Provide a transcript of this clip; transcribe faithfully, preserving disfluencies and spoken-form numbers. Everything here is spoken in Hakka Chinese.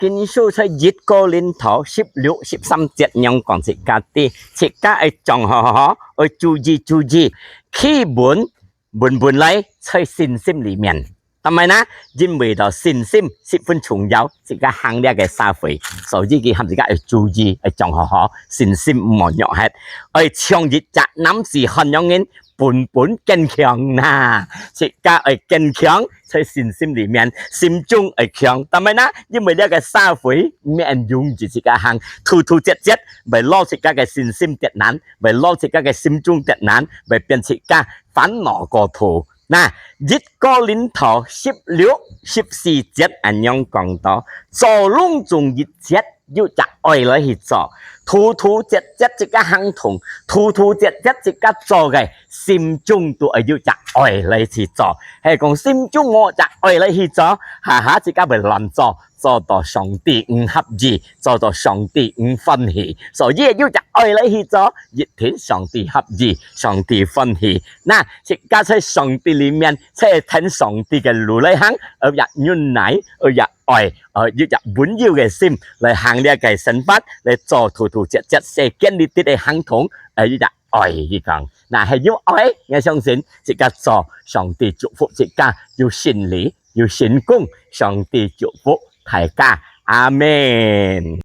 經書在一哥林多十六、十三節仰講自家知，自家愛掌好好，愛注意注意，企穩穩穩來在信心裡面。但係呢，因為到信心十分重要，自家行這个社會，所以佢喊自家愛注意，愛掌好好，信心毋好弱忒，愛像一隻男子漢樣人，本本堅強呐。自家愛堅強，在信心裡面，心中愛強。但係呢，因為這个社會毋係恁容易自家行，突突折折，會落自家个信心跌難，會落自家个心中跌難，會變自家煩惱過頭。那一哥林多十六、十四節恁樣講到，做攏總一切，有隻愛來去做，突突折折自家行動，突突折折自家做个，心中都愛有隻愛來去做。係講心中無隻愛來去做，哈哈，自家會亂做，做到上帝毋合意，做到上帝毋歡喜。所以有隻愛來去做，一定上帝合意，上帝歡喜。那自家在上帝裡面，在跈上帝个路來行，愛有忍耐，愛有愛，愛有溫柔个心來行這个生活，來做突突折折世間裡底个行動，愛有愛。佢講，那係有愛，𠊎相信自家做，上帝祝福自家有勝利，有成功，上帝祝福大家，阿們。